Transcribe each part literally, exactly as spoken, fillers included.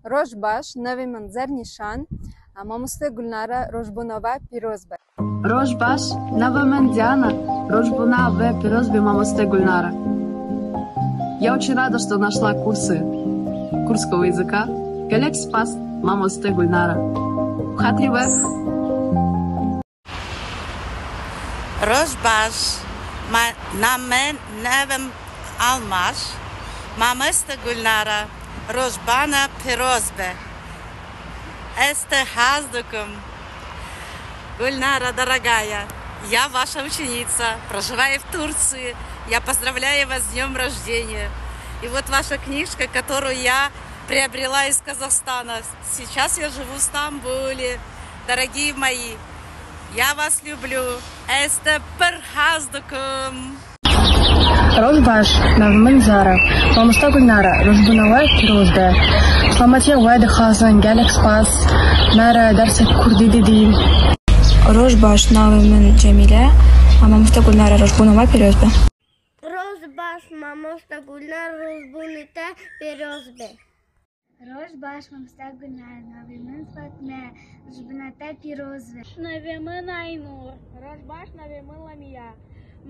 Roj baş, navê min Zernîşan, mamoste Gulnare, rojbûna we pîroz be. Roj baş, navê min Diana, rojbûna we pîroz be mamoste Gulnare. Я очень рада, что нашла курсы курдского языка. Gelek spas, mamoste Gulnare. Xatirî we. Roj baş, ma-, name, navê min Almaş, mamoste Gulnare, rojbûna pîroz be. Ez te hez dikim. Гульнара, дорогая, я ваша ученица, проживаю в Турции. Я поздравляю вас с днём рождения. И вот ваша книжка, которую я приобрела из Казахстана. Сейчас я живу в Стамбуле. Дорогие мои, я вас люблю. Ez te pir hez dikim. Roj baş, navê min Zara. Mamosta Gulnare, rojbûna we pîroz be. Selametiya we dixwazin, gelek spas. Me re dersek kurdî didîn. Roj baş, navê min Cemîle. Mamosta Gulnare, rojbûna we pîroz be. Roj baş, mamosta Gulnare, rojbûna te pîroz be. Roj baş, mamosta Gulnare, navê min Fatme, rojbûna te pîroz be. Navê min Aynur. Roj baş, navê min Lamia.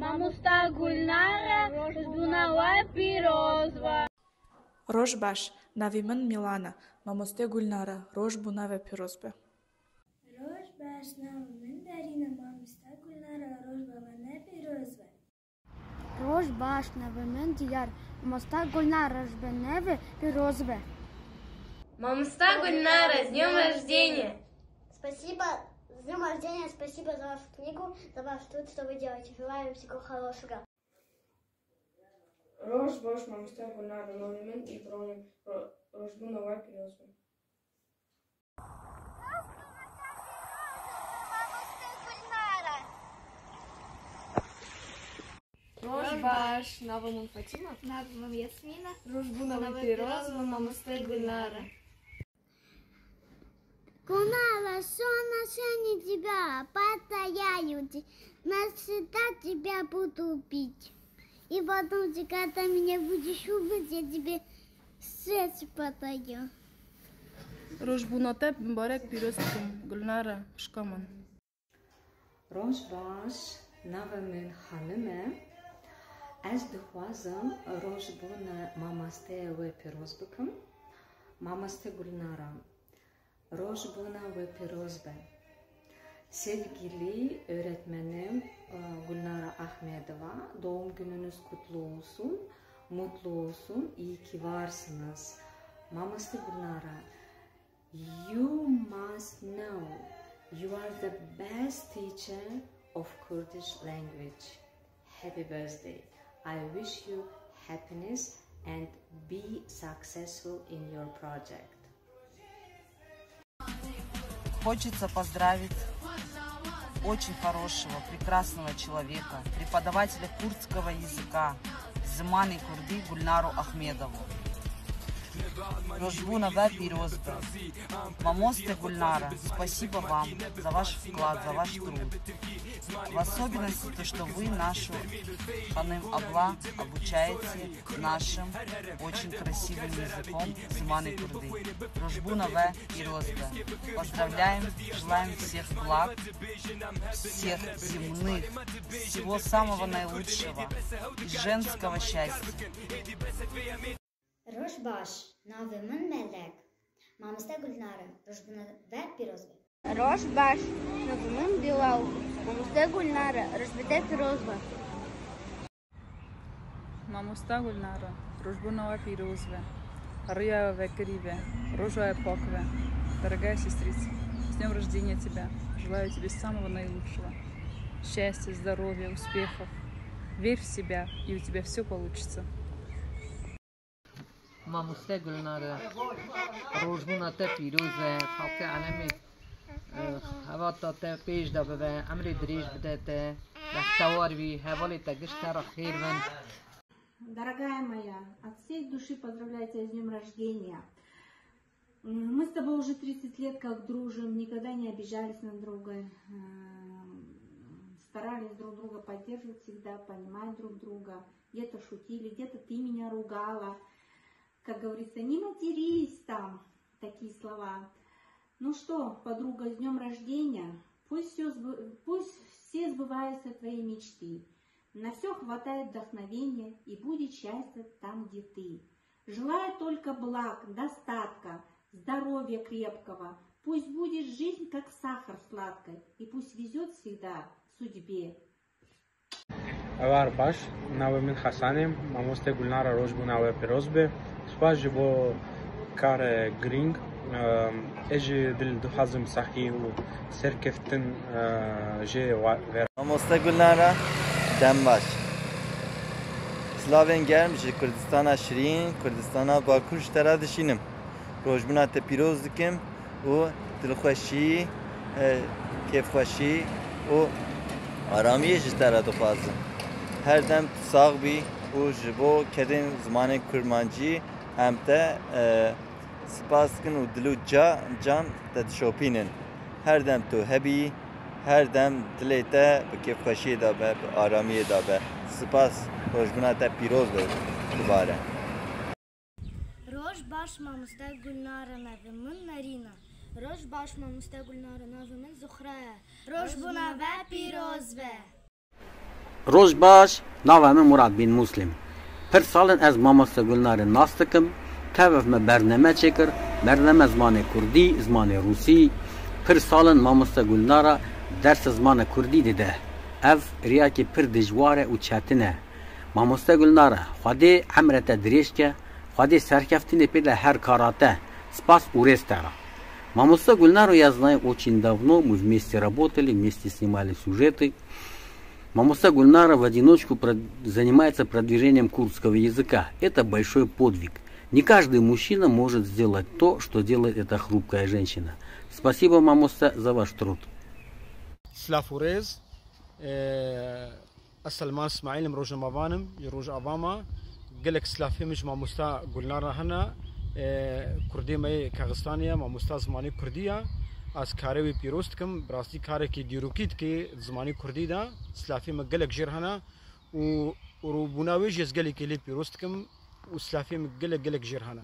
Mamosta Gulnare, rojbûna we pîroz be. Roj baş, navê min Milana, mamoste Gulnare, rojbûna we pîroz be. Roj baş, navê min Darîna, mamosta Gulnare, rojbûna we pîroz be. Roj baş, navê min Diyar, mamosta Gulnare, rojbûna we pîroz be. Mamosta Gulnare, с днём рождения! Спасибо, с днём рождения, спасибо за вашу книгу, за ваш труд, что вы делаете. Желаю всего хорошего. Roj baş, mamoste Gulnare, navê min Îbrahîm, ro-, rojbûna we pîroz be. Roj baş, navê min Fatîma. Navê min Yasmîna. Rojbûna we pîroz be, mamoste Gulnare. Gulnare, sonaseni тебя поцелую, навсегда тебя буду любить. И потом, когда меня будешь увидеть, я тебе сердце подарю. Rojbûna te bi mibarek pîroz dikim, Gulnare, xwişka min. Roj baş, navê min Xanim e. Ez dixwazim rojbûna mamosteyê we pîroz bikim. Mamoste Gulnare, rojbûna we pîroz be. Sevgili öğretmenim, e, Gulnara Ahmedova, doğum gününüz kutlu olsun, mutlu olsun, iyi ki varsınız. Mamoste Gulnara, you must know you are the best teacher of Kurdish language. Happy birthday. I wish you happiness and be successful in your project. Хочется поздравить очень хорошего, прекрасного человека, преподавателя курдского языка, Zimanê Kurdî, Gulnaro Axmedovu. Rojbûna we pîroz be. Mamoste Gulnara, спасибо вам за ваш вклад, за ваш труд. В особенности то, что вы нашу Ханым Абла обучаете нашим очень красивым языком, Zimanê Kurdî. Rojbûna we pîroz be. Поздравляем, желаем всех благ, всех земных, всего самого наилучшего и женского счастья. Roj baş, navê min Melek. Mamoste Gulnare, rojbûna we pîroz be. Roj baş, navê min Bilal. Mamoste Gulnare, rojbûna te pîroz be. Mamoste Gulnare, rojbûna we pîroz be. Rêya we vekirî be. Roja we pak be. Дорогая сестрица, с днём рождения тебя. Желаю тебе самого наилучшего. Счастья, здоровья, успехов. Верь в себя, и у тебя всё получится. Mamoste Gulnare, rojbûna te pîroz e, xelkê alemê, e, xebata te pêş de bibe, emrê dirêj bide te, bextewar bî, hevalê te giş te re xêr bin. Дорогая моя, от всей души поздравляю тебя с днём рождения. М, мы с тобой уже тридцать лет как дружим, никогда не обижались на друга, м, старались друг друга поддерживать всегда, понимать друг друга. Где-то шутили, где-то ты меня ругала. Как говорится, не матерись там. Слова. Ну что, подруга, с днём рождения! Пусть все, сбы- пусть все сбываются твои мечты. На все хватает вдохновения и будет счастье там, где ты. Желаю только благ, достатка, здоровья крепкого. Пусть будет жизнь, как сахар сладкой, и пусть везет всегда судьбе. Ewar baş, navê min Xesan e, mamoste Gulnara rojbûna we pîroz be. Spas ji bo karê girîng. Em, Ez ji dil dixwazim saxî û serkeftin, e, jê ve. Mamoste Gulnara, dem baş. Silavên germ ji Kurdistana şirîn, Kurdistana Bakur ji te re dişînim. Rojbûna te pîroz dikim û dilxweşî, e, kêfxweşî û aramiyê ji te re dixwazim. Her dem tu sax bî û ji bo kedên zimanê kurmancî em te, e, spas dikin û dil û ca- can te dişopînin. Her dem tu hebî, her dem dilê te bi kêfxweşiyê de be, bi aramiyê de be. Spas, rojbûna te pîroz be dubare. Roj baş mamoste Gulnara, navê min Nerîn e. Roj baş mamoste Gulnara, navê min Zuxra ye. Rojbûna we pîroz be. Roj baş, nava min Murat bin Muslim. Pir sal in ez mamoste Gulnarê nas dikim, tev ev me berneme çêkir, berneme zimanê kurdî, zimanê rûsî. Pir sal in mamoste Gulnara dersa zimanê kurdî dide. Ev riyakê pir dijwar e û çetin e. Mamoste Gulnara, Xwedê emrê te dirêj ke, Xwedê serkeftinê pê de her kara te. Spas û rêz te re. Mamoste Gulnaro, я знаю, очень давно мы вместе работали, вместе снимали сюжеты. Mamoste Gulnara в одиночку прод- занимается продвижением курдского языка. Это большой подвиг. Не каждый мужчина может сделать то, что делает эта хрупкая женщина. Спасибо, mamoste, за ваш труд. Silav û rêz. Ez Selman Smaîl im, rojnamevan im, ji Rojava me. Gelek silafê min ji mamosta Gulnara hene. Kurdê me yê Kaxistanê ye, mamosta zimanê kurdî ye. Ez karê wî pîroz dikim. Bi rastî karekî dîrokî dike di zimanê kurdî de. Silafê min gelek jêr hene û rûbûna wê jî ez gelekî lê pîroz dikim û silafê min gelek gelek jêr hene.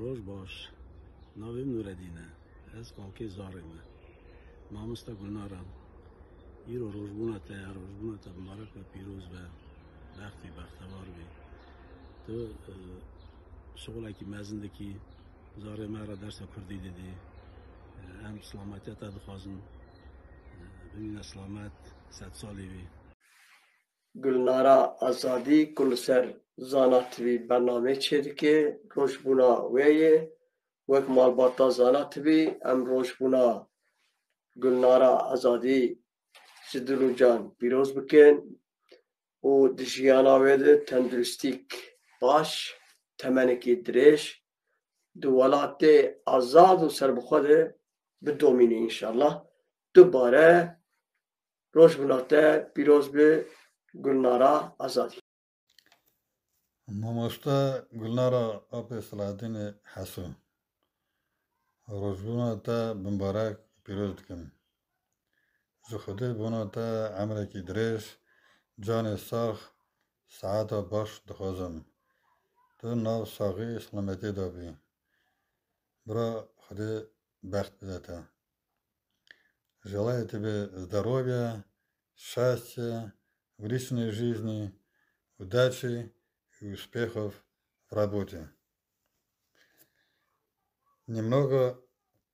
Roj baş. Navê min Nuredîn e. Ez kalkê zarê me. Mamoste Gulnara, îro rojbûna te ye, rojbûna te mibarek be, pîroz be. Bextî bextewar bî. Tu, e, şixulekî mezin dikî, zarê me re dersa kurdî didî. E, em silametiya te dixwazin. E, bimîne silamet, sedsalî bî. Gulnara Azadî ku li ser Zana T V bernameyê çêdike, rojbûna wê ye. Wek malbata Zana T V em rojbûna Gulnara Azadî ji dil û can pîroz bikin û di jiyana wê de tenduristîk baş, temenekî dirêj, di welatê azad û serbixwe de bidomîne înşallah. Dubare Rojbûna te pîroz be Gulnara Azadî. Mamoste Gulnara Apê Silahdînê Heso. Rojbûna te bimbarek pîroz dikim. Ji Xwedê bona te emrekî dirêj, canê sax, saeta baş dixwazim. Tu nav saxî selametê de bî. Bira Xwedê bext bide te. Желаю тебе здоровья, счастья в личной жизни, удачи и успехов в работе. Немного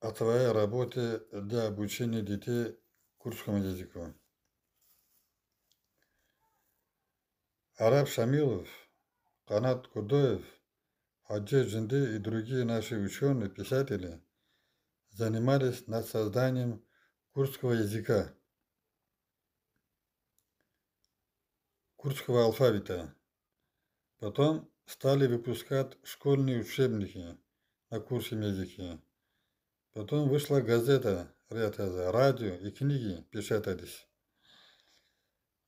о твоей работе для обучения детей курдскому языку. Араб Шамилов, Канат Кудоев, Хаджи Джинди и другие наши учёные, писатели занимались над созданием курдского языка, курдского алфавита. Потом стали выпускать школьные учебники на курдском языке. Потом вышла газета, радио и книги печатались.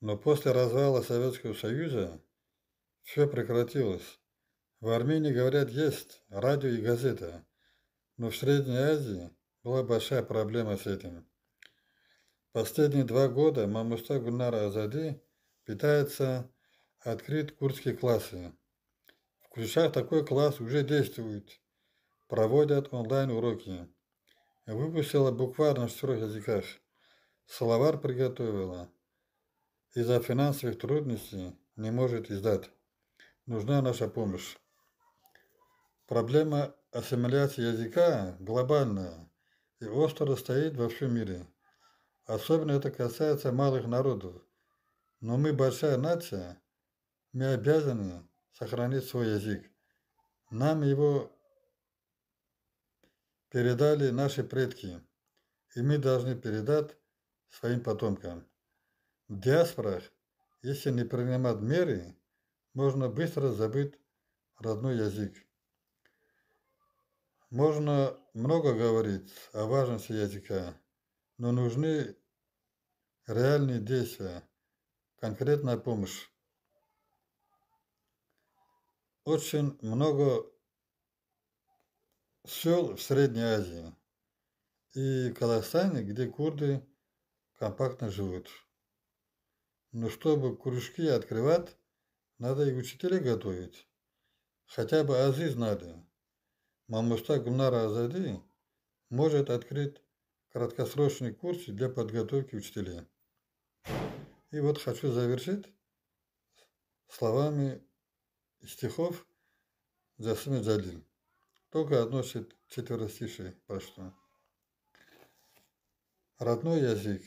Но после развала Советского Союза всё прекратилось. В Армении, говорят, есть радио и газета, но в Средней Азии была большая проблема с этим. Последние два года Мамуста Гульнара Азади пытается открыть курдские классы. В Курчах такой класс уже действует. проводят онлайн-уроки. Выпустила букварь на четырёх языках. Словарь приготовила. Из-за финансовых трудностей не может издать. Нужна наша помощь. Проблема ассимиляции языка глобальная и остро стоит во всем мире. Особенно это касается малых народов. Но мы большая нация, мы обязаны сохранить свой язык. Нам его передали наши предки, и мы должны передать своим потомкам. В диаспорах, если не принимать меры, можно быстро забыть родной язык. Можно много говорить о важности языка, но нужны реальные действия, конкретная помощь. Очень много сёл в Средней Азии и Казахстане, где курды компактно живут. Но чтобы кружки открывать, надо и учителей готовить. Хотя бы азы знали. Мамуста Гулнара Азади может открыть краткосрочные курсы для подготовки учителей. И вот хочу завершить словами стихов Джасима Джалил. Только одно чет- четверостишее прочту. Родной язык,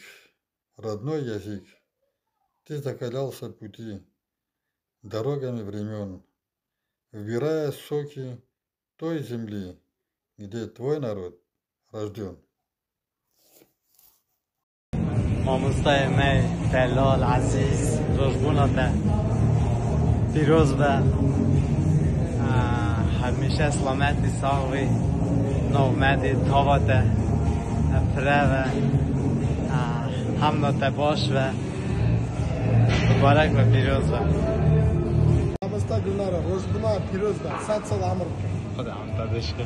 родной язык, ты закалялся в пути дорогами времён, вбирая соки той земли, где твой народ рождён. Mamostayê me delal, ezîz, rojbûna te pîroz be. Ah, hemîşe selametî, sax bî. Nav me dê tava te pire be. Ah, hemda te baş be. Mibarek be, pîroz be. Mamosta Gulnara, rojbûna pîroz be. Sed sal emir bike. Xwedê emir te dirêj ke.